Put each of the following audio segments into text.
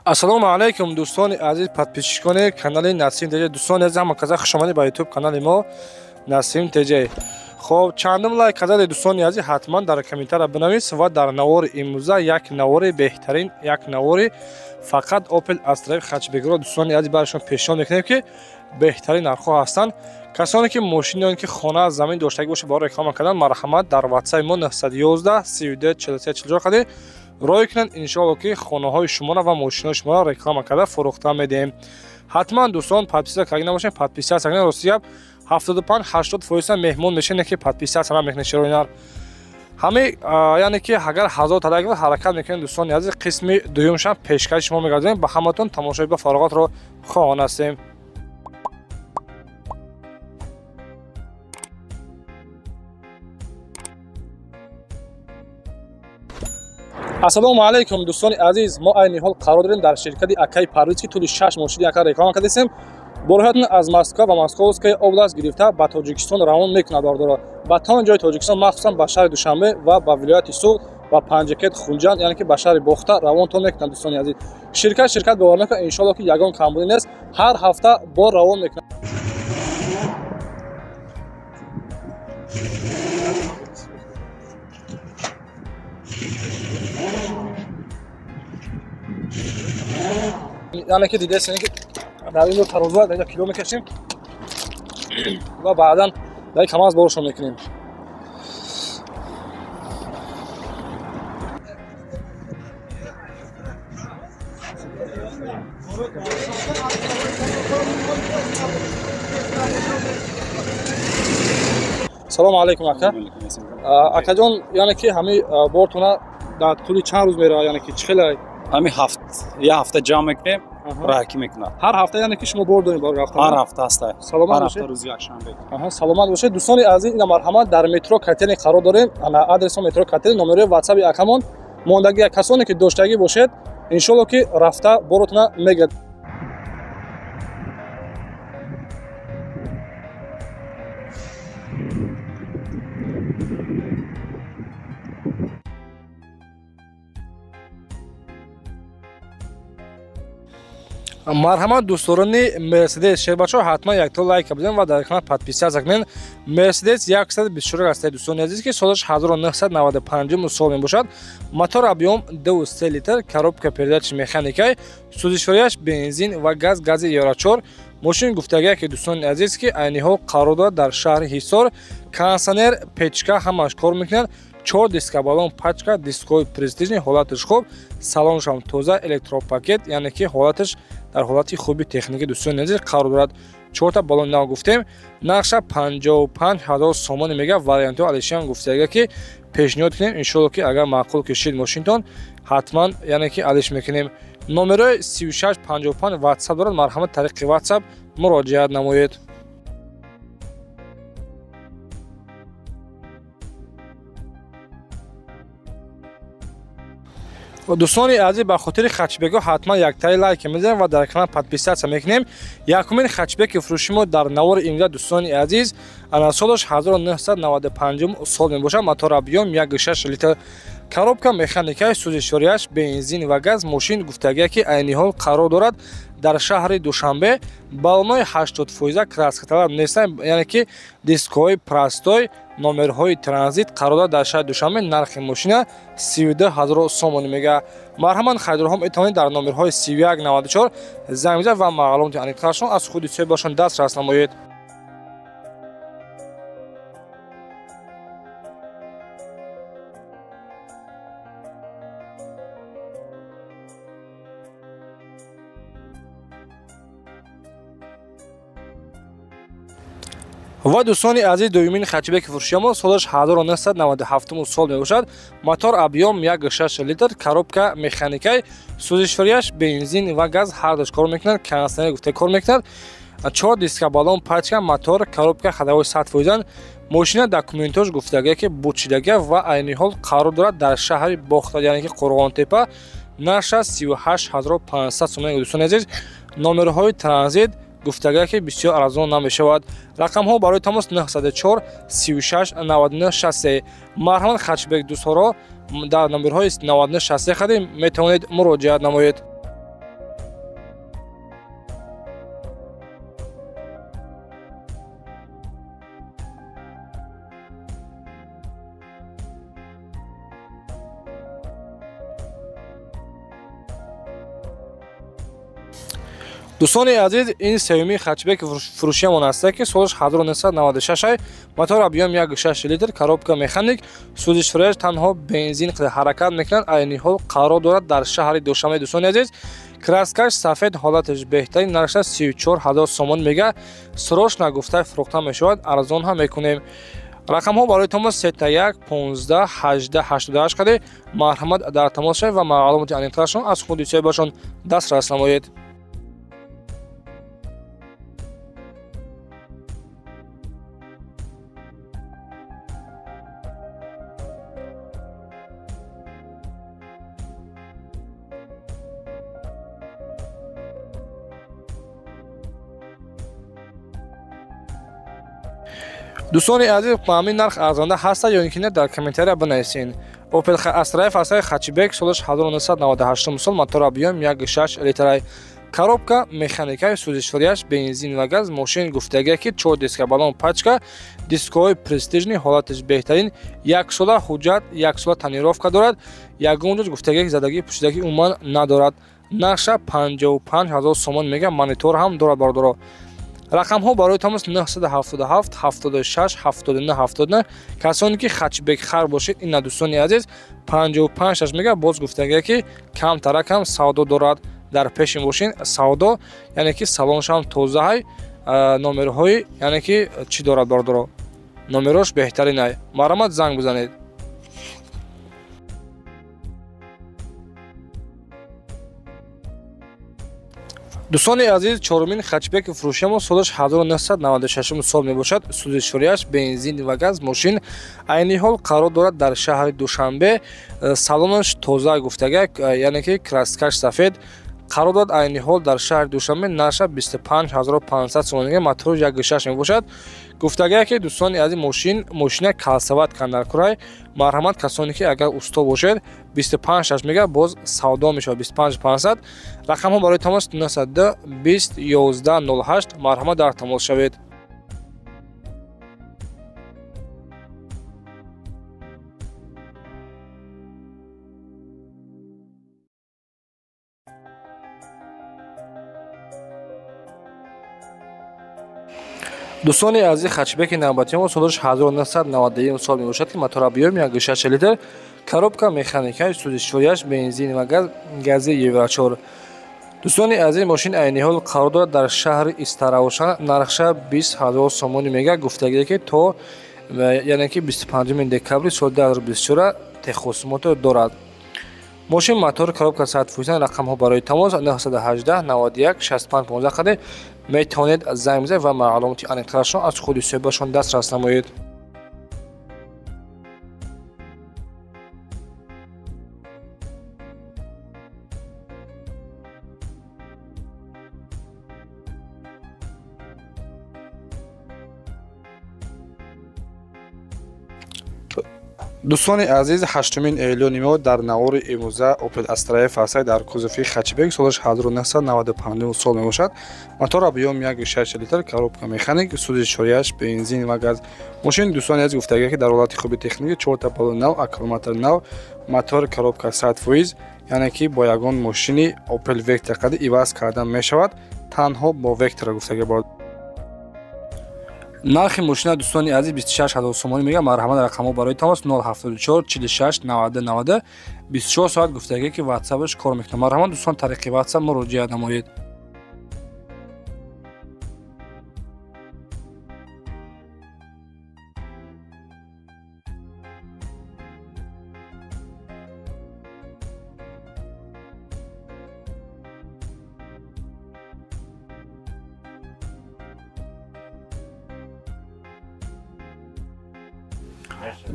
Ассалому алайкум дӯстони азиз, подписчикони канали Насим ТЖ. Дӯстони азиз, ҳама каза хуш омадед ба YouTube канали мо Насим ТЖ. Хоб, чандум лайк кардед дӯстони азиз, ҳатман дар комментария бинавис ва дар навори имрӯза як навори беҳтарин, як навори фақат Opel Astra хатчбекро дӯстони азиз барашон пешниҳод мекунем, ки беҳтарин нархҳо ҳастанд. Касоне ки мошин ё ки хона замин доштагӣ бошад барои реклама кардан, марҳамат дар WhatsApp мо 911 32 43 44 қади рой кунанд. Иншоалло ки хонаҳои шуморо ва мошинҳои шуморо реклама карда фурӯхта медиҳем. Ҳатман дӯстон подписка карда набошед, подписаться кунед. Рости гап 75-80% меҳмон мешавед, ки подписаться намекунед. Широинар ҳамаи, яъне ки агар 1000 тадаг ҳаракат мекунем дӯстони азиз, қисми дуюмшам пешкаши шумо мегардонем. Ба ҳаматон тамошои ба фароғатро хоҳон ҳастем. Ассалому алайкум дӯстони азиз, мо айни ҳол қарор дорем дар ширкати Акай Парвиз, ки тӯли 6 моҳ шуд ака реклама кардастем. Борҳоятон аз Москва ва Московская область гирифта ба Тоҷикистон равон мекунад бардора. Ба тамоми ҷои Тоҷикистон, махсусан ба шаҳри Душанбе ва ба вилояти Суғд, ба Панҷакент, Хунҷанд, яъне ки ба шаҳри Бохта равонтон мекунад дӯстони азиз. Ширкат бовар мекунад, иншоалло ки ягон камбудӣ нест, ҳар ҳафта бор равон мекунад. Яъне ки дидесен ки дар ин тарозу дар кило мекашем ва баъдан дар КамАЗ боршон мекунем. Салому алайкум ака. Акаҷон, яъне ки ҳамаи бортона дар тӯли чанд рӯз меравад, яъне ки чӣ хеле? Ҳамин ҳафт, як ҳафта ҷамъ мекунем, раҳакӣ мекунад. Ҳар ҳафта, яъне ки шумо бор доред бор рафтан? Ҳар ҳафта ҳаста. Саломат бошед. Ҳар ҳафта рӯзи якшанбе. Аҳа, саломат бошед. Дӯстони азиз, ина марҳамат, дар метро Котелни қарор дорем. Ана адреси метро Котелни, номери WhatsApp акамон мондагӣ. Касоне ки доштагӣ бошед, иншоалло ки рафта боротона мегирад. Марҳамат дӯстдорони Мерседес шербачаҳо, ҳатман якто лайк бизанед ва дар канал подписаться кунед. Мерседес 124 ҳастаи дӯстони азиз, ки солаш 1995 сол мебошад. Мотор объем 2,3 литр, коробка передач механикай, сӯзишворияш бензин ва газ, гази Евро 4. Мошин гуфтагия ки дӯстони азиз, ки айни ҳол қарор дорад дар шаҳри Ҳисор. Кондиционер, печка ҳамаш кор мекунад. 4 диска балон пачка, дискҳои престижни, ҳолаташ хуб, салоншам тоза, электропакет, яъне ки ҳолаташ дар ҳолати хуби техникӣ дӯстони азиз қарор дорад. 4та балон нав гуфтем, нархша 55 000 сомони мега. Вариантҳо алишиам гуфтага ки пешниҳод кунем, иншоалло ки агар маъқул кишид мошинтон, ҳатман яъне ки алиш мекунем. Номерои 36 55 WhatsApp дорад, марҳамат тариқи WhatsApp муроҷиат намоед. Дӯстони азиз, ба хотири хатчбекҳо ҳатман яктаи лайк мезанем ва дар канал подписаться мекунем. Якумин хатчбеки фурӯши мо дар навори имрӯза дӯстони азиз, ана солаш 1995 сол мебошад. Мотор объем 1,6 литр, коробка механикаи, сӯзишворияш бензин ва газ. Мошин гуфтагия ки айни ҳол қарор дорад дар шаҳри Душанбе. Балонои 80% краскаталаб нестанд, яъне ки дискҳои простой, номерҳои транзит қарор дорад дар шаҳри Душанбе. Нархи мошина 32 000 сомонӣ мега. Марҳамат харидорҳо метавонед дар номерҳои 31 94 занг бизанед ва маълумоти аниқтарашон аз худи соҳибашон дастрас намоед. Ва дӯстони азиз, дуюмин хатчбеки фурӯши мо солаш 1997 сол мебошад. Мотор объем 1,6 литр, коробка механикай, сӯзишворияш бензин ва газ ҳардуш кор мекунад, кондиционер гуфта кор мекунад. 4 диска балон пачка, мотор, коробка ходовой 100%. Мошина документош гуфтагия ки бучидагия ва айни ҳол қарор дорад дар шаҳри Бохта, яъне ки Қурғонтепа. Нархаш 38 500 сомонӣ дӯстони азиз. Номерҳои транзит гуфтагия ки бисёр арзон намешавад. Рақамҳо барои тамос 904 36 99 63. Марҳамат хатчбек дӯстҳоро дар номерҳои 99 63 хадим метавонед муроҷиат намоед. Дӯстони азиз, ин сеюмин хэтчбек фурӯшиамон аст, ки солаш 1996, мотор объём 1,6 литр, коробка механик, сӯзишвориаш танҳо бензин ҳаракат мекунад. Айни ҳол қарор дорад дар шаҳри Душанбе. Дӯстони азиз, краскаш сафед, ҳолаташ беҳтарин, нархаш 34 ҳазор сомон мега. Срочно гуфта фурӯхта мешавад, арзон ҳам мекунем. Рақамҳо барои тамос 31 15 18 88 қади. Марҳамат, дар тамос шавед ва маълумоти аниқтарашон аз худи соҳибашон дастрас намоед. Дӯстони азиз, ба ҳамин нарх арзонда ҳастад ё ин ки не, дар комментария бинависен. Opel Astra F ҳастаи хэтчбек, солаш 1998 сол, мотор объём 1,6 литрай, коробка механикаи, сӯзишвориаш бензин ва газ. Мошин гуфтагия, ки чор диска, баллон пачка, дискҳои престижный, ҳолаташ беҳтарин, яксола ҳуҷҷат, яксола тонировка дорад. Ягон ҷоз гуфтагия, ки задагӣ, пӯшидагӣ умуман надорад. Нархша 55 ҳазор сомон мега, монитор ҳам дорад, бародаро. Рақамҳо барои тамос 977 76 79 79. Касоне ки хэтчбек хар бошед, ина, дӯстони азиз, 55 шаш мега. Боз гуфтагия, ки камтаракам савдо дорад дар пеши мошин, савдо, яъне ки салоншам тозаҳай, номерҳои, яъне ки чӣ дорад, бародаро, номерош беҳтаринай. Марҳамат, занг бизанед. Дӯстони азиз, чорумин хэтчбеки фурӯшиамо солаш 1996 сол мебошад, сӯзишвориаш бензин ва газ. Мошин айни ҳол қарор дорад дар шаҳри Душанбе. Салонаш тоза гуфтага, яъне ки краскаш сафед. Қарор дорад айни ҳол дар шаҳри Душанбе. Нарша 25500 сомонига, мотори 1,6 мебошад. Гуфтагае, ки, дӯстони азиз, мошин мошина калсават кандаркурай. Марҳамат, касоне ки агар усто бошед, 25 шаш мега, боз савдо мешавад, 25 500. Рақамҳо барои тамос 902 20 11 08. Марҳамат, дар тамос шавед. Дӯстони азиз, хэтчбеки навбатимо солаш 1991 сол мебошад, ки мотор объём 1,6 литр, коробка механикаи, сӯзишвориаш бензин ва газ, гази евро 4. Дӯстони азиз, мошин айни ҳол қарор дорад дар шаҳри Истаравшан. Нархша 20 ҳазор сомонӣ мега. Гуфтагие, ки то, яъне ки 25 декабри соли 2024 техосмотр дорад мошин. Мотор, коробка 100%. Рақамҳо барои тамос 918 91 65 15 қаде. Метавонед занг бизанед ва маълумоти аниқтарашро аз худи соҳибашон дастрас намоед. Дӯстони азиз, ҳаштумин эълони мо дар навори имрӯза Opel Astra F ҳастад дар кузови хэтчбек, солаш 1995 сол мебошад, мотор объём 1,6 литр, коробка механик, сӯзишвориаш бензин ва газ. Мошин, дӯстони азиз, гуфтагия, ки дар ҳолати хуби техникӣ, чорта баллони нав, аккумулятор нав, мотор, коробка 100%, яъне ки бо ягон мошини Opel Vectra қади иваз кардан мешавад, танҳо бо Vectra гуфтагия. Нархи мошина, дӯстони азиз, 26 ҳазор сомонӣ мега. Марҳамат, рақамҳо барои тамос 074 46 90 90. 24 соат гуфтагие, ки ватсапаш кор мекунад. Марҳамат, дӯстон, тариқи ватсап муроҷиат намоед.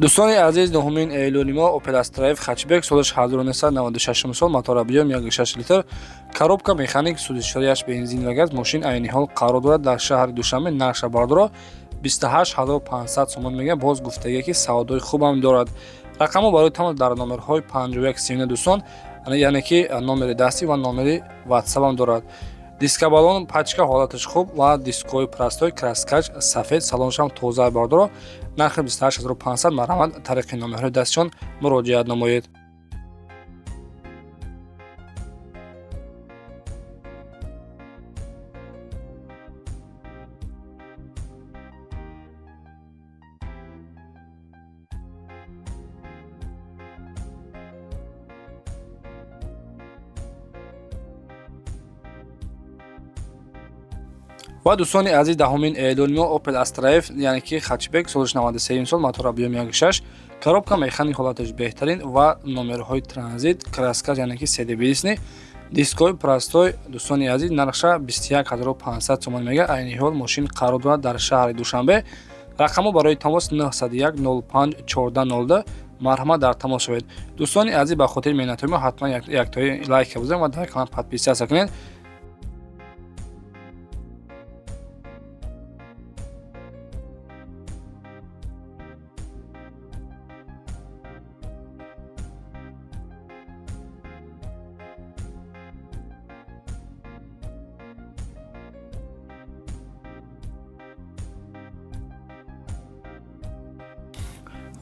Дӯстони азиз, нуҳумин эълони мо Opel Astra F хэтчбек, солаш 1996 сол, мотор объём 1,6 литр, коробка механик, сӯзишвориаш бензин ва газ. Мошин айни ҳол қарор дорад дар шаҳри Душанбе. Нархша, бардоро, 28500 сомон мегӯяд. Боз гуфтагие, ки савдои хубам дорад. Рақамҳо барои тамос дар номерҳои 51 39, дӯстон, яъне ки номери дастӣ ва номери ватсапам дорад. Диска, баллон пачка, ҳолаташ хуб ва дискҳои простой, краскаш сафед, салоншам тоза, бардоро. Нархи 28500. Марҳамат, тариқи номерҳои дастишон муроҷиат намоед. Ва дӯстони азиз, даҳумин эълони мо Opel Astra F, яъне ки хатчбек, солаш 93 сол, мотор объем 1.6, коробка механик, ҳолаташ беҳтарин ва номерҳои транзит, краска яъне ки седебилисни, дискҳои простой. Дӯстони азиз, нархша 21500 сомон мега. Айни ҳол мошин қарор дорад дар шаҳри Душанбе. Рақамҳо барои тамос 901 05 14 02. Марҳамат, дар тамос шавед. Дӯстони азиз, ба хотири меҳнатҳои мо ҳатман яктои лайк бизанед ва дар канал подписаться кунед.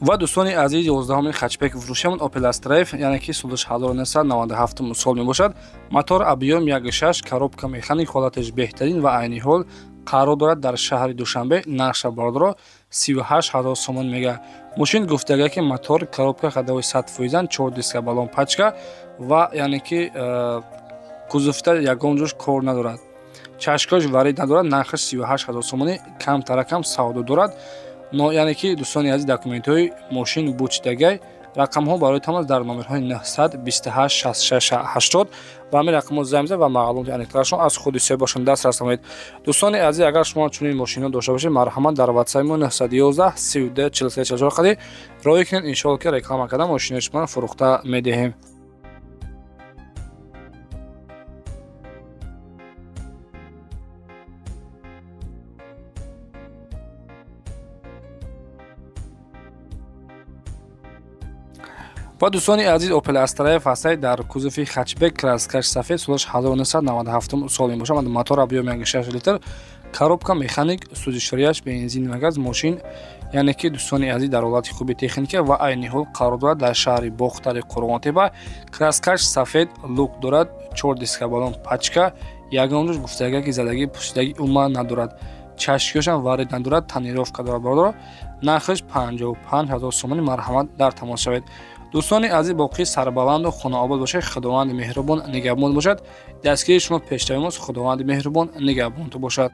Ва дӯстони азиз, 11-ҳамин хатчбек фурӯшиамон Opel Astra F, яъне ки солаш 1997 сол мебошад, мотор объем 1.6, коробка механик, ҳолаташ беҳтарин ва айни ҳол қарор дорад дар шаҳри Душанбе. Нархша, бародаро, 38 000 сомон мега. Мошин гуфтага, ки мотор, коробка ходовой 100 фоизан, чор диска, баллон, пачка ва яъне ки кузовта ягон ҷош кор надорад, чашкош варид надорад. Нархаш 38 000 сомонӣ, камтаракам савдо дорад. Но яъне ки, дӯстони азиз, документҳои мошин бучидагай. Рақамҳо барои тамос дар номерҳои 928 66 80. Ба ҳамин рақамҳо занг бизанед ва маълумоти аниқтарашон аз худи соҳибашон дастрас намоед. Дӯстони азиз, агар шумо чунин мошинҳо дошта бошед, марҳамат, дар ватсапи мо 911 32 43 44 қади роҳӣ кунед. Иншоалло, ки реклама карда, мошинои шуморо фурӯхта медиҳем. Ва дӯстони азиз, Opel Astra F ҳастай дар кузови хатчбек, краскаш сафед, солаш 1997 сол мебошад, мотор объем 1.6 литр, коробка механик, сӯзишворияш бензин ва газ. Мошин, яъне ки, дӯстони азиз, дар ҳолати хуби техника ва айни ҳол қарор дорад дар шаҳри Бохтари Қурғонтепа. Краскаш сафед, люк дорад, чор диска, баллон, пачка, ягон ҷош гуфтага, ки задагӣ, пӯшидагӣ умуман надорад, чашкиёшам варид надорад, тонировка дорад. Бародаро, нархаш 55 000 сомонӣ. Марҳамат, дар тамос шавед. Дӯстони азиз, боқӣ сарбаланду хонаобод бошед. Худованди меҳрубон нигаҳбон бошад. Дастгири шумо пешравимост. Худованди меҳрубон нигаҳбонту бошад.